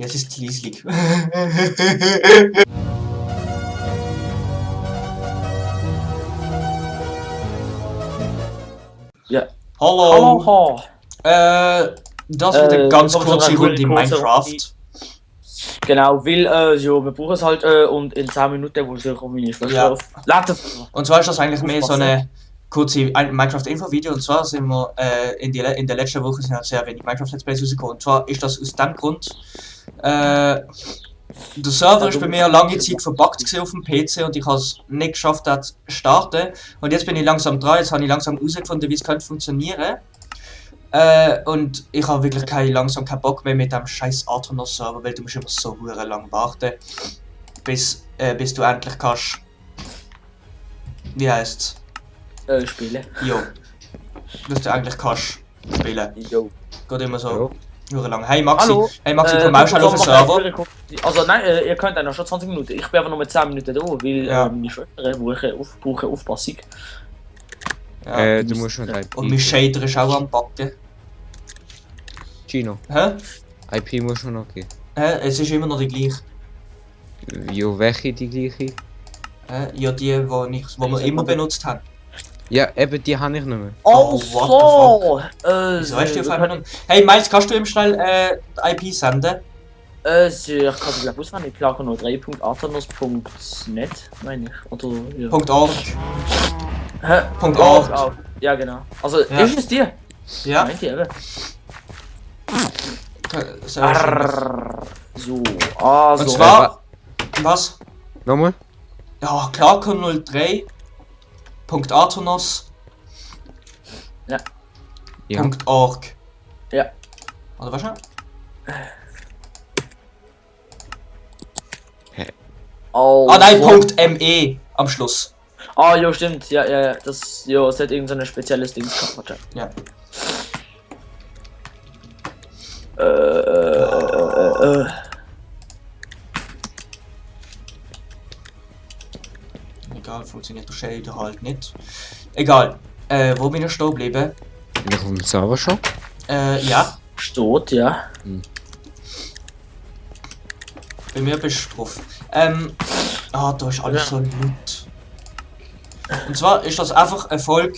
Jetzt ist Lieslig. Ja. Hallo. Das wird eine ganz kommen kurze zu einer Runde in kurzen Minecraft. Genau, weil ja, wir brauchen es halt und in 10 Minuten wo ich auf meine Schwester Ja. auf. Lass Und zwar ist das eigentlich mehr so Aufpassen. eine kurze Minecraft-Info-Video. Und zwar sind wir in der letzten Woche sind halt sehr wenig Minecraft-Let's Plays rausgekommen. Und zwar ist das aus dem Grund, der Server ist bei mir lange Zeit verbuggt gewesen auf dem PC und ich habe es nicht geschafft, das zu starten. Und jetzt bin ich langsam dran, jetzt habe ich langsam herausgefunden, wie es könnte funktionieren. Und ich habe wirklich langsam keinen Bock mehr mit dem scheiß Aternos-Server, weil du musst immer so lang warten, bis du endlich kannst. Wie heißt's? Spielen. Jo. Dass du eigentlich kannst spielen. Jo. Geht immer so Hallo. lang. Hey Maxi, Hallo. Komm auch schnell auf den Server. Also nein, ihr könnt eigentlich schon 20 Minuten. Ich bin einfach nur mit 10 Minuten da, weil Ja. meine Schwester brauche Aufpassung. Ja. Du musst schon Und mein Shader ist auch am Backen. Gino, Hä? IP muss schon noch gehen. Es ist immer noch die gleiche. Jo, welche die gleiche? Ja, die wir immer benutzt haben. Ja, eben die habe ich nicht mehr. Oh, so! Wieso hast du auf einmal noch... Hey Miles, kannst du ihm schnell die IP senden? Ich kann sie glaube auswendig, ich plage nur 3.atanos.net, meine ich. Oder ja. .org. Hä? .org. Auch. Ja genau. Also Ja. ist es dir? Ja. Meint ihr eben. Sehr schön. So, also. Und zwar... Was? Nochmal? Ja, Clarko03.atanos.org. Ja. Ja. Ja. Oder was schon? Also. Ah nein, .me am Schluss. Ah, jo, stimmt. Ja. Das, jo, es hat irgend so ein spezielles Ding gehabt. Ja. Egal, funktioniert der Shader halt nicht. Egal. Wo bin ich stehen geblieben? Bin ich auf dem Server schon? Ja. Steht, ja. Bei mir bist du drauf. Da ist alles so laut. Und zwar ist das einfach ein Volk.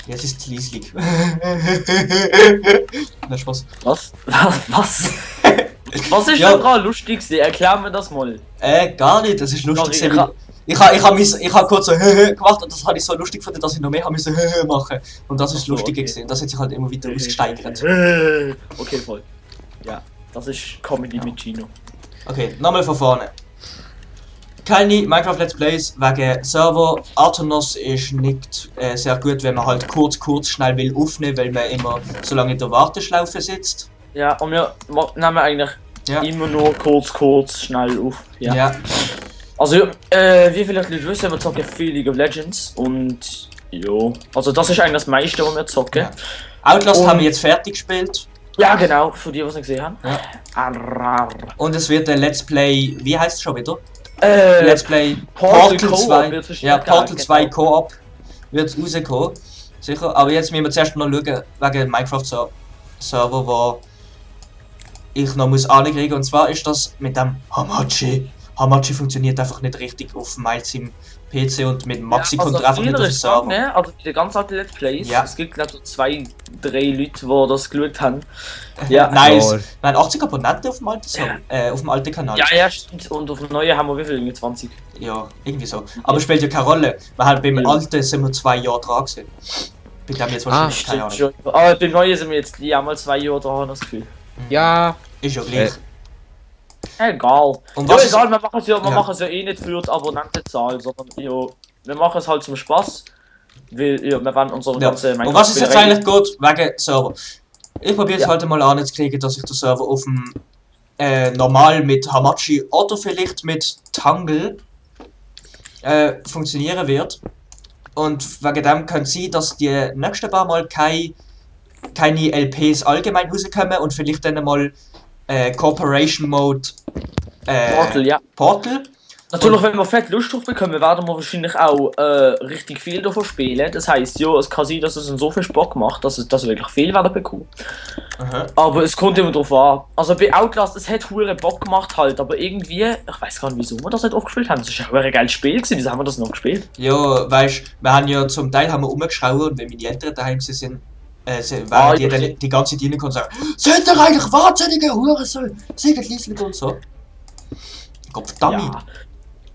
Jetzt ist es Lieslig. Na Spaß. Was? Was? Was ist Ja. da dran lustig? Erklär mir das mal. Gar nicht, das ist lustig. Sorry, Ich hab kurz so gemacht und das habe ich so lustig gefunden, dass ich noch mehr haben müssen machen. Und das ist Ach so, lustig okay. gesehen. Das hat sich halt immer wieder ausgesteigert. Okay, voll. Ja, das ist Comedy mit Gino. Okay, nochmal von vorne. Keine Minecraft Let's Plays wegen Server. Aternos ist nicht sehr gut, wenn man halt kurz schnell will aufnehmen, weil man immer so lange in der Warteschlaufe sitzt. Ja, und wir nehmen eigentlich Ja. immer nur kurz, schnell auf. Ja. Ja. Also, wie viele Leute wissen, wir zocken viel League of Legends und jo. Also das ist eigentlich das meiste, was wir zocken. Ja. Outlast Und- haben wir jetzt fertig gespielt. Ja, genau, für die, die es nicht gesehen haben. Ja. Arrar. Und es wird ein Let's Play, wie heißt es schon wieder? Let's Let's Play Portal Portal Co-op 2. wird es Ja, stärker, Portal 2 genau. Co-op wird rauskommen. Sicher. Aber jetzt müssen wir zuerst noch schauen, wegen Minecraft Server, wo ich noch muss ankriegen. Und zwar ist das mit dem Hamachi. Hamachi funktioniert einfach nicht richtig auf Miles im PC und mit Maxi kommt er einfach nicht auf den Server. Ne? Also die ganz alten Let's Plays. Ja. Es gibt glaube ich 2, 3 Leute, die das geschaut haben. Ja. Nice. Lol. Wir haben 80 Abonnenten auf dem alten Server, auf dem alten Kanal. Ja, stimmt. Und auf dem neuen haben wir wie viel? Irgendwie 20. Ja, irgendwie so. Aber spielt ja keine Rolle. Wir haben beim Ja. alten sind wir 2 Jahre dran gewesen. Bei dem jetzt wahrscheinlich keine Ahnung. Stimmt schon. Aber beim neuen sind wir jetzt gleich einmal 2 Jahre da, habe ich das Gefühl. Ja. Ist ja gleich. Egal. Und Ja, was ist, egal, wir machen es ja, Ja. eh nicht für die Abonnentenzahl, sondern ja, wir machen es halt zum Spaß. Weil ja, wir wollen unsere ja. ganze Und was ist jetzt Minecraft-Spielerei- eigentlich gut wegen Server? Ich probiere jetzt Ja. heute mal anzukriegen, dass ich den Server auf dem normal mit Hamachi oder vielleicht mit Tangle funktionieren wird. Und wegen dem kann es sein, dass die nächsten paar Mal keine LPs allgemein rauskommen und vielleicht dann mal Corporation Mode Portal, ja. Portal. Natürlich, wenn wir fett Lust drauf bekommen, werden wir wahrscheinlich auch richtig viel davon spielen. Das heisst, ja, es kann sein, dass es uns so viel Spaß macht, dass wir wirklich viel werden bekommen. Aha. Aber es kommt immer drauf an. Also bei Outlast, es hat hure Bock gemacht halt, aber irgendwie, ich weiß gar nicht, wieso wir das nicht aufgespielt haben. Das war ein geiles Spiel gewesen, wieso haben wir das noch gespielt? Ja, weißt wir haben ja zum Teil umgeschaut und wenn meine Eltern daheim sind, waren die ja, dann die ganze Zeit rein und sagen, seid ihr eigentlich wahnsinnige Hurensohn? Seid lieslich und so. Gottverdammt. Ja.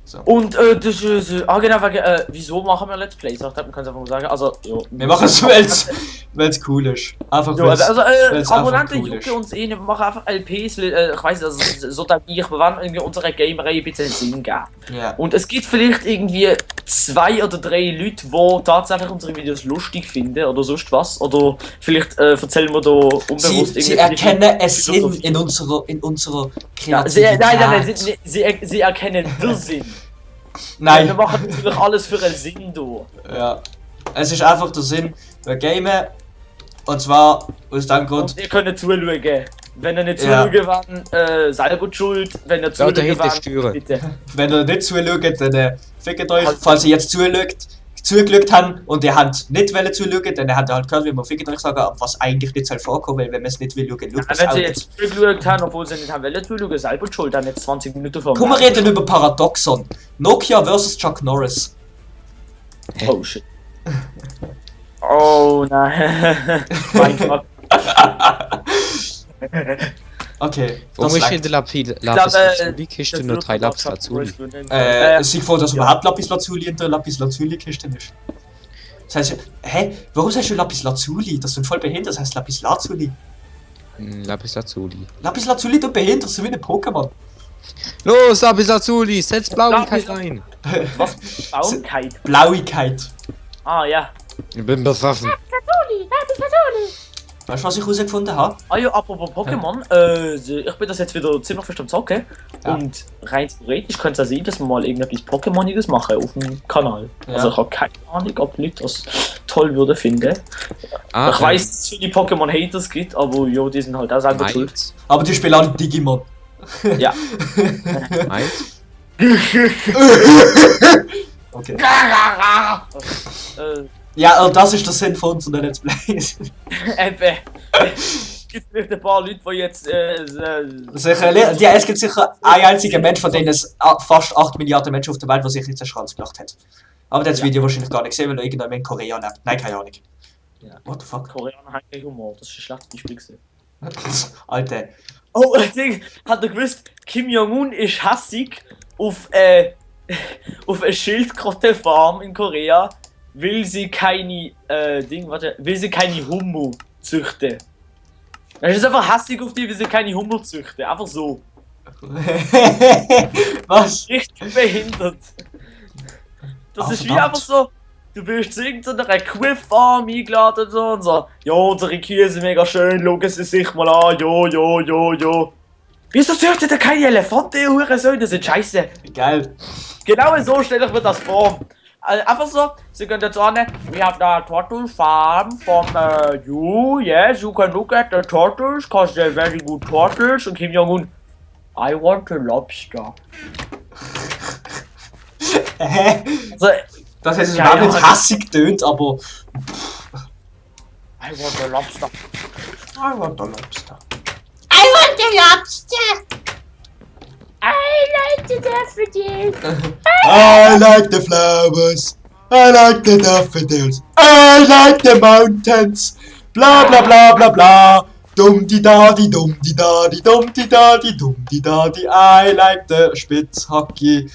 So. Und das ist, genau, wegen, wieso machen wir Let's Plays? Ich glaube, man kann es einfach mal sagen. Also, ja. Wir machen es, weil es cool ist. Einfach Ja, weil's- also, weil's Abonnenten einfach cool jucken ist. uns eh nicht, wir machen einfach LPs, weil, ich weiß also, so denke ich, wir wollen irgendwie unserer Gamerei ein bisschen Sinn geben. Ja. Und es gibt vielleicht irgendwie 2 oder 3 Leute, die tatsächlich unsere Videos lustig finden oder sonst was. Oder vielleicht erzählen wir da unbewusst Sie erkennen es Sinn in unserer Ja, Kreativität. nein, sie erkennen den Sinn. Wir Nein. machen natürlich alles für einen Sinn da. Ja. Es ist einfach der Sinn, wir gamen. Und zwar aus dem Grund. Und ihr könnt zuschauen. Wenn ihr nicht Ja. zuschauen wollt, selber die schuld. Wenn ihr Ja, zuschauen dahinter wollt, steuern. bitte. Wenn ihr nicht zuschaut, dann fickt euch. Halt. Falls ihr jetzt zugeschaut habt und ihr habt nicht wollen zuschauen, dann habt ihr halt gehört, wie wir fickt euch sagen, was eigentlich nicht soll vorkommen, weil wenn man es nicht will, schaut das Wenn auch sie nicht. jetzt zugeschaut haben, obwohl sie nicht haben wollen zuschauen, selber die schuld, dann jetzt 20 Minuten vor. Komm, wir reden über Paradoxon. Nokia vs. Chuck Norris. Oh shit. Oh nein. Mein Gott. Okay, Warum ist reicht. in der Lapis glaube, Lazuli-Kiste nur 3 Lapis Lazuli? Es sieht vor, dass überhaupt Lapis Lazuli in der Lapis Lazuli-Kiste ist. Das heißt, warum sagst du Lapis Lazuli? Das ist voll behindert, das heißt Lapis Lazuli. Lapis Lazuli. Lapis Lazuli, du behindert, so wie ein Pokémon. Los, Lapis Lazuli, setz Blauigkeit ein. Was? Baumkeit? Blauigkeit. Ah ja. Ich bin besoffen. Weißt du, was ich herausgefunden habe? Ah ja, apropos Pokémon, ich bin das jetzt wieder ziemlich fest am Zocken. Ja. Und rein theoretisch könnte es sein, dass wir mal irgendetwas Pokémoniges machen auf dem Kanal. Ja. Also ich habe keine Ahnung, ob Leute das toll würden finden. Ah, Ich weiß, dass es viele Pokémon-Haters gibt, aber ja, die sind halt auch selber schuld. Meins. Aber die spielen alle Digimon. Ja. Meins. Okay. äh, Ja, das ist der Sinn von unseren Let's Plays. eben. Gibt vielleicht ein paar Leute, die jetzt Es gibt sicher ein einziger Mensch, von denen es fast 8 Milliarden Menschen auf der Welt, der sich jetzt einen Schranz gemacht hat. Aber der hat das Ja. Video wahrscheinlich gar nicht gesehen, weil er irgendwann in Korea lebt. Nein, keine Ahnung. Ja. What the fuck? Koreaner haben keinen Humor, das ist ein schlechtes Beispiel gewesen. Alter. Oh, Ding, hat er gewusst, Kim Jong-un ist hassig auf auf eine Schildkrötenfarm in Korea, will sie keine will sie keine Hummer züchten. Er ist einfach hassig auf die, will sie keine Hummer züchten. Einfach so. Was? Richtig behindert. Das Ah, ist wie verdammt. einfach so, du wirst zu irgendeiner Kuhfarm eingeladen und so. Ja, unsere Kühe sind mega schön, schauen sie sich mal an. Jo. Wieso züchtet ihr keine Elefanten, ihr Hurensohn? Das ist scheiße. Geil. Genau so stelle ich mir das vor. Einfach so, sie können jetzt an, we have the turtle farm from you, yes, you can look at the turtles, cause they're very good turtles. Und Kim Jong-un, I want a lobster. Hä? Also, Das heißt, es Ja, war ja. nicht hassig tönt, aber. I want a lobster. I want a lobster. I like the daffodils. I like the flowers. I like the daffodils. I like the mountains. Bla bla bla bla bla. Dum di da di dum di da di dum di da di dum di da di. I like the Spitzhacki.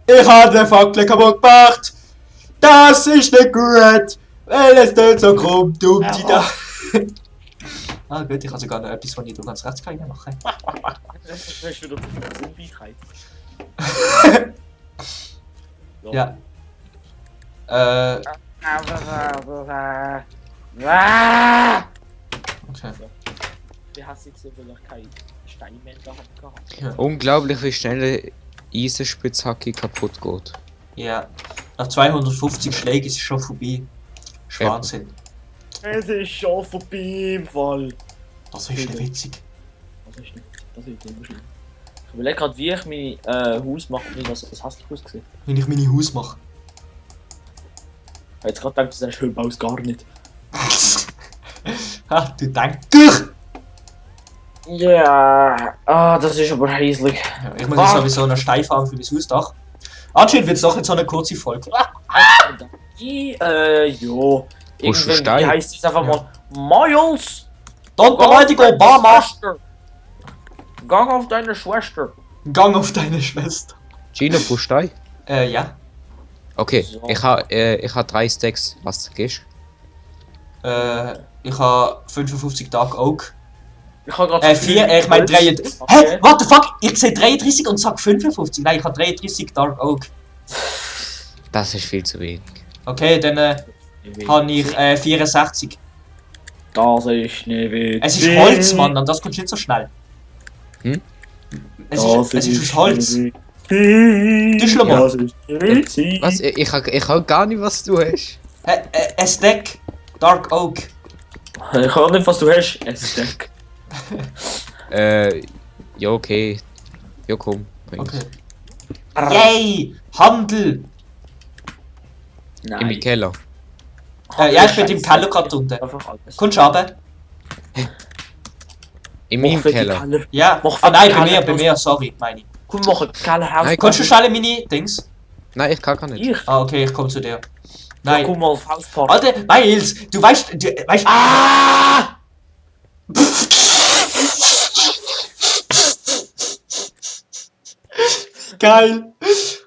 Ich hab den Fackel kaputt gemacht. Das ist nicht gut. Weil es tut so krumm. Dum di da. Ah gut, ich habe sogar noch etwas, was ich du ganz rechts kann machen. Das ist wieder Sinnlichkeit. Ja. Okay. Wie hassig sie, weil ich keine Steinmänner gehabt. Unglaublich, wie schnell eine Eisenspitzhacke kaputt geht. Ja. Nach 250 Schlägen ist es schon vorbei. Das ist Ja. Wahnsinn. Es ist schon vorbei im Fall. Das ist nicht witzig. Das ist nicht immer schlimm. Ich überlege gerade, wie ich mein Haus mache, wie das hässlich ausgesehen. Wenn ich meine Haus mache. Ich habe jetzt gerade gedacht, das ist schön aus gar nicht. Ha, du denkst durch! Ja, das ist aber hässlich. Ja, ich muss jetzt sowieso eine Steinfarm für mein Hausdach. Anscheinend wird es doch jetzt so eine kurze Folge. Jo. Brauchst du Irgendwann, Stein? wie heisst es einfach mal? Miles! Don't beleidig Obama! Schwester. Gang auf deine Schwester. Gang auf deine Schwester. Gino, brauchst du Stein? Ja. Okay, So. ich ha 3 Stacks. Was gehst Ich habe 55 Dark Oak. Ich habe gerade 4, ich meine 33. Hä? What the fuck? Ich sehe 33 und sag 55. Nein, ich habe 33 Dark Oak. Das ist viel zu wenig. Okay, dann habe ich 64. Das ist nicht witzig. Es ist Holz, Mann, und das kommt nicht so schnell. Hm? Es ist aus Holz. Du Schlimmer. Das ist nicht witzig. Was? Ich hab gar nicht, was du hast. Ein Stack Dark Oak. Ich kann nicht, was du hast. Es ist Deck. Ja, okay. Ja, komm. bring's. Okay. Yay! Handel! Im Keller. Ja, ich bin im Keller gerade unten. Einfach alles. Kommst du runter? In meinem Keller. Ja. Mach Ah nein, bei Keller mir, sorry, meine ich. Komm, mach einen Keller Haus. Nein, Kannst du schnell meine Dings? Nein, ich kann gar nicht. Ich? Ah, okay, ich komme zu dir. Ja, Nein. komm mal auf Hausparty. Alter, Miles, du weißt. Ah! Geil!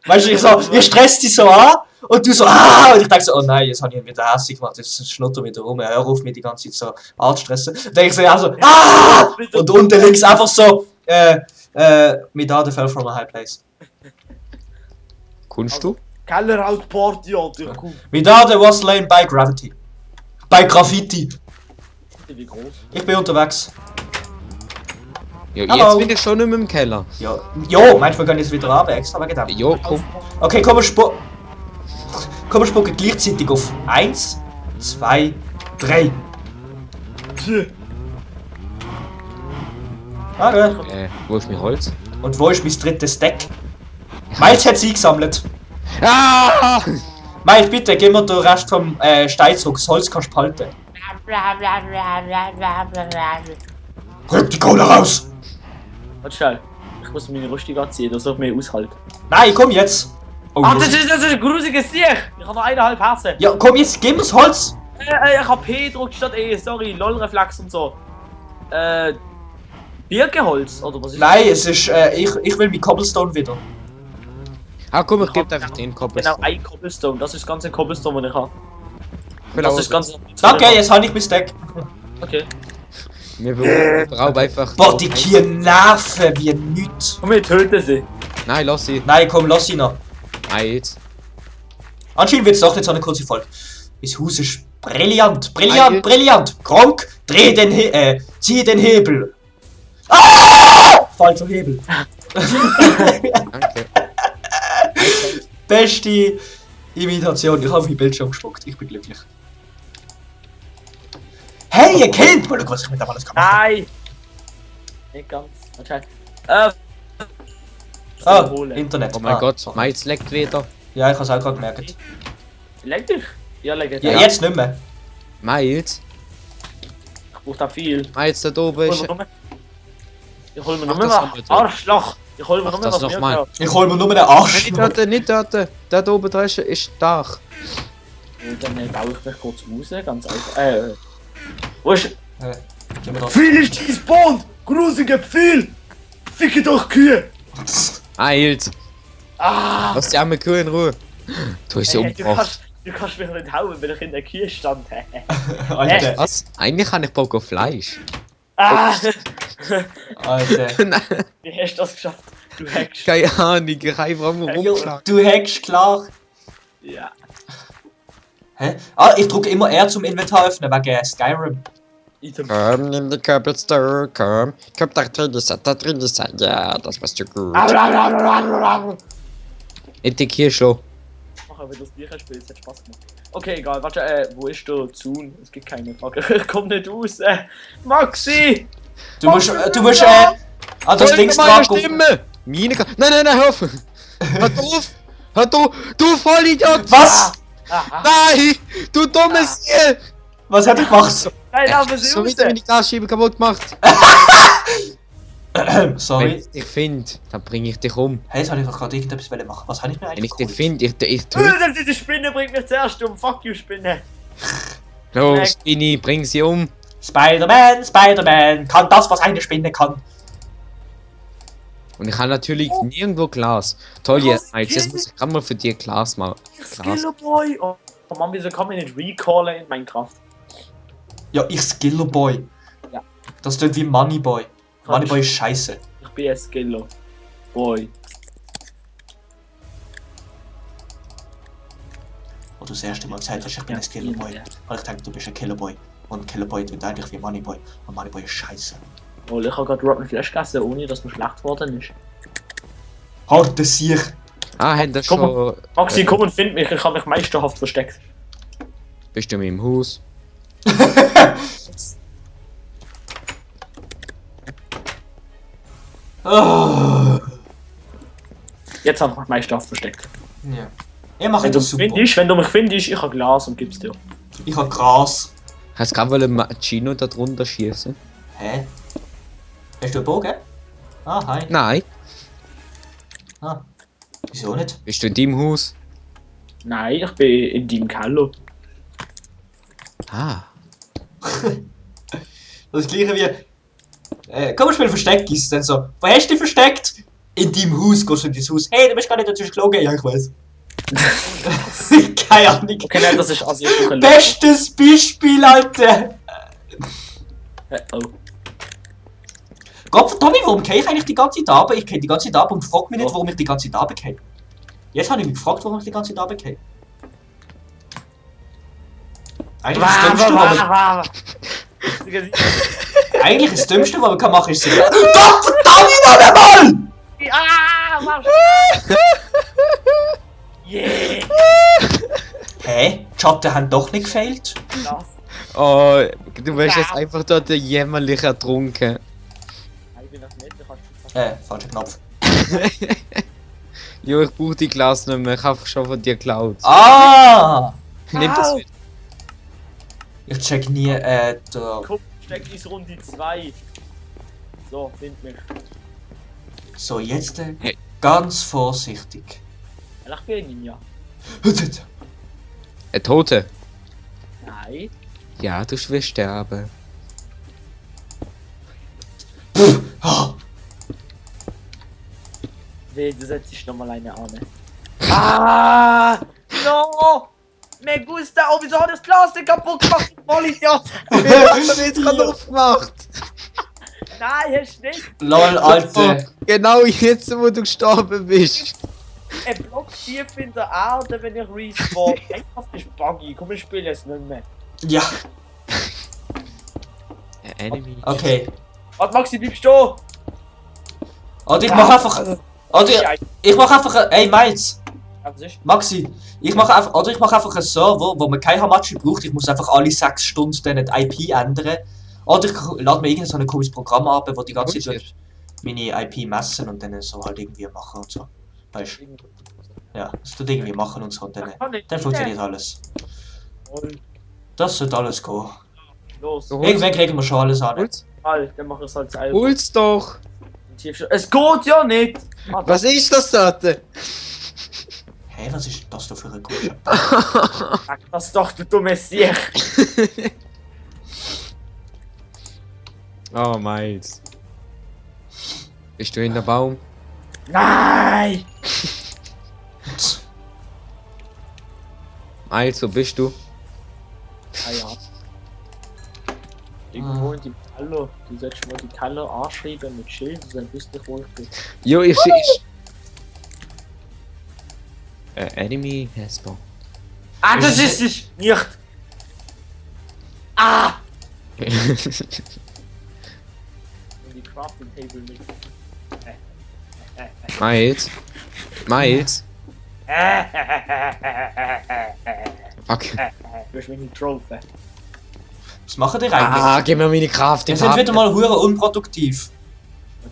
Weißt du, ich stress dich so an und du so, und ich denke so, oh nein, jetzt habe ich ihn wieder hässlich gemacht, jetzt schnutter wieder rum, hör auf mich die ganze Zeit so anzustressen. Dann denke ich so, ja, so, und unten links einfach so, my daughter fell from a high place. Kannst du? Keller Hausparty, Alter, komm. My daughter was slain by gravity. By Graffiti. Wie groß? Ich bin unterwegs. Ja, Hallo. jetzt bin ich schon nicht mehr im Keller. Ja, jo, meinst du, wir gehen jetzt wieder runter, extra wegen dem? Ja, komm. Okay, komm, wir spucken gleichzeitig auf 1, 2, 3. Okay. Wo ist mein Holz? Und wo ist mein drittes Stack? Miles hat sie eingesammelt. Ah! Miles, bitte, gib mir den Rest vom Stein zurück. Das Holz kannst du behalten. Rück die Kohle raus! Warte schnell. Ich muss meine Rüstung anziehen, das wird mehr aushalten. Nein, komm jetzt! Oh, Das ist ein grusiges Tier! Ich habe noch 1,5 Herzen. ja, komm jetzt, gib mir das Holz! Ich hab P gedruckt statt E, sorry, LOL-Reflex und so. Birkenholz, oder was ist Nein, es ist, ich will mein Cobblestone wieder. Ah, komm, ich geb dir einfach den Genau, Cobblestone. ein Cobblestone, das ist das ganze Cobblestone, den ich habe. Ich will Das auch- ist ganz. Danke, jetzt habe ich mein Stack. Okay. Wir brauchen einfach... Boah, die Kühe nerven wie nichts. Und wir töten sie. Nein, lass sie. Nein, komm, lass sie noch. Nein, jetzt. Anscheinend wird es doch nicht so eine kurze Folge. Mein Haus ist brillant, Nein. brillant. Gronk, zieh den Hebel. Ah! Falscher Hebel. Danke. Beste Imitation. Ich habe auf mein Bildschirm gespuckt. Ich bin glücklich. Hey, ihr Kind! Mal schau, was ich mit dem alles kann machen. Nein! Nicht ganz. Wahrscheinlich. Internet. Oh mein Gott, Miles leckt wieder. Ja, ich habe es auch gerade gemerkt. Leg dich? Ja, leg dich. Ja, jetzt nicht mehr. Miles? Ich brauch da viel. Miles, da oben ist... Ich hol mir Mach nur das noch nochmal. Arschloch! Ich hol mir Mach nur das noch noch mir mal. gehört. Ich hol mir nur einen Arsch. Nicht dort, nicht dort. Da oben dran ist Dach. Und dann baue ich mich kurz raus, ganz einfach. Wo ist. Gib mir das. Viel ist despawned! Grusige Pfeil! Ficke doch Kühe! Miles, Ah! lass die arme Kuh in Ruhe. Du hast sie Du umgebracht. kannst mich nicht hauen, weil ich in der Kühe stand. Alter. Was? Eigentlich habe ich Bock auf Fleisch. Ah! Alter. Nein, Wie hast du das geschafft? Du hackst. keine Ahnung, ich habe einfach mal rumgeschlagen. Du hackst klar. Ja. Hä? Ah, ich drücke immer R zum Inventar öffnen wegen Skyrim. Item. Komm, nimm die Cobblestone, komm. Komm, da drin ist er. Ja, das warst du gut. In die Kirche. Mach aber das nicht spielen, es hat Spaß gemacht. Okay, egal, warte, wo ist der Zun? Es gibt keine Frage. Ich komm nicht raus. Maxi! Du musst, das Folge Ding meiner dran. Stimme! Nein, hör auf! Hör auf! Du Vollidiot! Was? Nein! Du dummes Tier! Was hat er gemacht? Nein, aber So wieder meine Glasscheibe kaputt gemacht. Wenn Sorry. ich dich finde, dann bringe ich dich um. Hey, jetzt habe ich doch gerade irgendetwas machen. Was habe ich mir Wenn eigentlich ich dich geholt? finde, ich töte. Diese Spinne bringt mich zuerst um. Fuck you, Spinne. Los, Spinny, bring sie um. Spider-Man kann das, was eine Spinne kann. Und ich habe natürlich nirgendwo Glas. Toll, jetzt muss ich gerade mal für dich Glas machen. Skillerboy. Oh Mann, wieso kann man nicht recallen in Minecraft? Ja, ich Skillerboy. Ja. Das klingt wie Moneyboy. Moneyboy ist scheiße. Ich bin ein Skillerboy. Wo du das erste Mal gesagt hast, ich bin ein Skillerboy. Weil ich denke, du bist ein Killerboy. Und Killerboy klingt eigentlich wie Moneyboy. Und Moneyboy ist scheiße. Oh, ich habe gerade Rotten Flash gegessen, ohne dass mir schlecht geworden ist. Halt das sich! Ah, haben das Komm schon... Maxi, komm und find mich, ich habe mich meisterhaft versteckt. Bist du in meinem Haus? Oh. Jetzt habe ich mich meisterhaft versteckt. Ja. Ich mache Wenn du, das super. wenn du mich findest, ich habe Glas und gib's dir. Ich habe Gras. Hast du gerade einen Machino da drunter schießen? Hä? Hast du einen Bogen? Ah, hi. Nein. Ah. Wieso nicht? Bist du in deinem Haus? Nein, ich bin in deinem Keller. Ah. Das gleiche wie. Komm, wir spielen Versteckis. Dann so. Wo hast du dich versteckt? In deinem Haus. Gehst du in dein Haus? Hey, du bist gar nicht dazwischen gelogen. Ja, ich weiß. Keine Ahnung. Okay, nein, das ist also ich Bestes Beispiel, Alter! Oh. Gott, Tommy, warum gehe ich eigentlich die ganze Zeit runter? Ich gehe die ganze Zeit runter und frag mich nicht, warum ich die ganze Zeit runtergehe. Jetzt habe ich mich gefragt, warum ich die ganze Zeit runtergehe. Eigentlich ist das Dümmste, was man... Eigentlich ist das Dümmste, was man kann machen, ist so... Gott verdammt noch einmal! Ah, mach Yeah! Hä? Die Schatten haben doch nicht gefehlt? Das. Oh, du wärst Ja. jetzt einfach dort jämmerlich ertrunken. Ich bin das nicht, ich kann Falscher Knopf. Jo, ich brauche die Glas nicht mehr, ich habe schon von dir geklaut. Ah! Nimm das Au. mit. Ich check nie, der... Komm, steck ins Runde 2. So, find mich. So, jetzt Hey. ganz vorsichtig. Ich bin ein Ninja. Ein Tote? Nein. Ja, du wirst sterben. Ah, Weh, du setzt dich nochmal eine Arme. Ah! No! Me gusta! Oh, wieso hat das Glas denn kaputt gemacht? Vollidiot! Wer hat das jetzt gerade aufgemacht? Nein, hast du nicht! Lol, Alter. Genau jetzt, wo du gestorben bist. Ein Block tief in der Erde, wenn ich respawn. Einfach ist buggy. Komm, wir spielen es nicht mehr. Ja, Enemy. okay. Warte, Maxi, bleib stehen! Oder ich mach einfach... Oder ich mach einfach... Ey, Miles. Was ist? Maxi. Ich mach einfach einen Server, wo man kein Hamachi braucht. Ich muss einfach alle 6 Stunden dann die IP ändern. Oder ich lade mir irgendein so ein komisches Programm ab, wo die ganze Zeit meine IP messen und dann so halt irgendwie machen und so. Weißt du? Ja, das tut irgendwie machen und so und dann funktioniert alles. Das sollte alles gehen. Los. Irgendwann kriegen wir schon alles an. Hol's? Halt, dann mach ich es halt selber. Hol's doch! Es geht ja nicht! Was ist das dort? Hey, was ist das da für ein Kuschel? Sag das doch, du dummes Sieg! Oh, Miles. Bist du in der Baum? Nein! Miles, wo bist du? Ah ja. Irgendwo in die Kalle. Du sollst mal die Kalle anschreiben mit Schild, dann wüsste ich, wo ich bin. Jo, ich... Enemy has spawned. Ah, das ist es nicht! Ah! Und die Crafting Table mit. Miles? Miles? Fuck. Du hast meine Trophy. Was machen die eigentlich? Ah, gib mir meine Kraft. Wir sind wieder mal hure unproduktiv.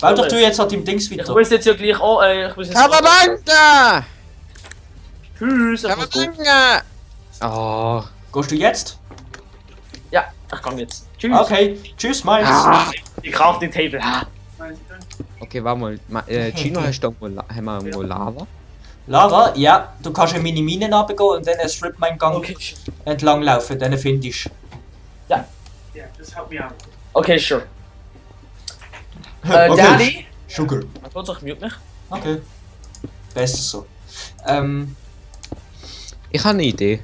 Bau doch du jetzt an deinem Dings Ich weiter. muss jetzt ja gleich auch, ich muss jetzt... Kawabanga! Tschüss, ich muss gehen. Kawabanga! Oh. Gehst du jetzt? Ja, ich komm jetzt. Tschüss. Okay, tschüss, Miles. Die Crafting Table. Okay, warte mal. Gino, hast du haben wir irgendwo Lava? Lara, ja, du kannst in meine Mine runtergehen und dann einen Strip-Mine-Gang Okay. entlang laufen, dann findest Ja. Yeah, just help me out. Okay, sure. du. Daddy? Sugar. Kurz, ich mute mich. Okay. Besser so. Ich habe eine Idee.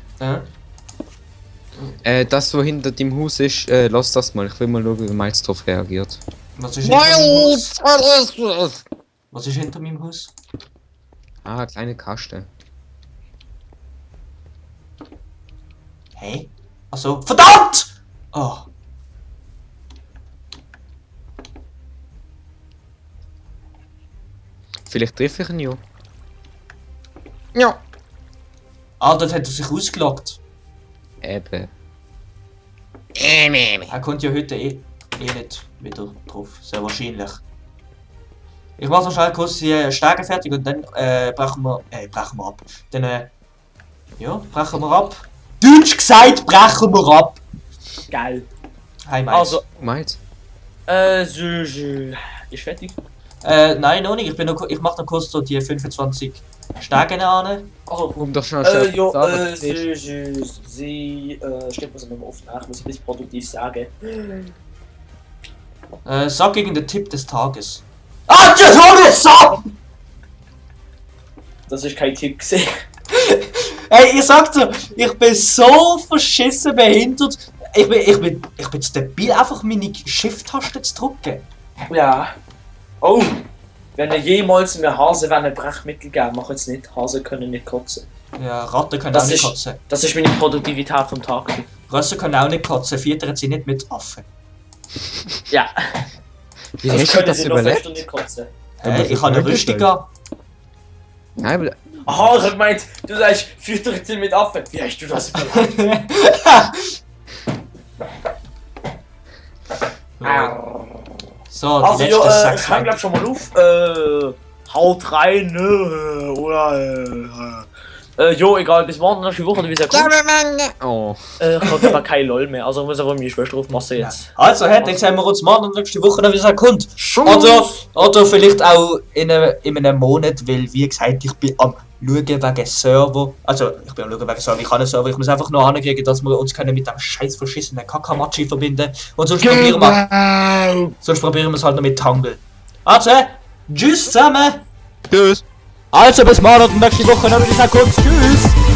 Das, was hinter dem Haus ist, lass das mal. Ich will mal schauen, wie Miles drauf reagiert. Was ist hinter meinem Haus? Was ist hinter meinem Haus? Ah, kleine Kaste. Hey? Achso. Verdammt! Oh. Vielleicht treffe ich ihn ja. Ja. Ah, dort hat er sich ausgelockt. Eben. Er kommt ja heute eh nicht wieder drauf. Sehr wahrscheinlich. Ich mach noch schnell kurz die Stärke fertig und dann brechen wir ab. Dann ja, brechen wir ab. Deutsch gesagt, brechen wir ab. Geil. Hi, Miles. Also, Miles? ist fertig. Nein, noch nicht. Ich mach noch kurz so die 25 Stärken an. Also, Um doch schnell jo, sagen, sie, steht mir so immer oft nach, muss ich ein bisschen produktiv sagen. Sag gegen den Tipp des Tages. Ah, das wurde so! Das ist kein Tipp gesehen. Ey, ich sag dir, ich bin so verschissen behindert. Ich bin zu debil, einfach meine Shift-Taste zu drücken. Ja. Oh! Wenn ihr jemals mir Hase ein Brechmittel geben, mach jetzt nicht. Hase können nicht kotzen. Ja, Ratten können Das auch nicht ist- kotzen. Das ist meine Produktivität vom Tag. Rösser können auch nicht kotzen, füttern sie nicht mit Affen. Ja. wie Sonst hast du können das sie noch fest überlebt? und nicht kotzen. Ich habe eine Rüstung an. Nein, aber Aha, ich hab gemeint, du sagst, füttern sie mit Affen. Wie hast du das überlebt? So, die Also, letzten ja, 6 ich hang glaub schon mal auf. Haut rein, ne? Oder, jo, egal, bis morgen, nächste Woche, oder wie es ja kommt. oh. Ich hab aber kein LOL mehr, also ich muss aber meine Schwester aufpassen jetzt. Also, dann sehen wir uns morgen und nächste Woche noch, wie es kommt. Tschüss. Oder vielleicht auch in einem Monat, weil, wie gesagt, ich bin am Schauen wegen Server. Also, ich bin am Schauen wegen Server, ich habe einen Server. Ich muss einfach nur ankriegen, dass wir uns können mit dem scheiß verschissenen Kakamachi verbinden. Und sonst probieren wir es halt noch mit Tangle. Also, tschüss zusammen! Tschüss. Also, bis morgen und nächste Woche noch, wie es kommt. Tschüss!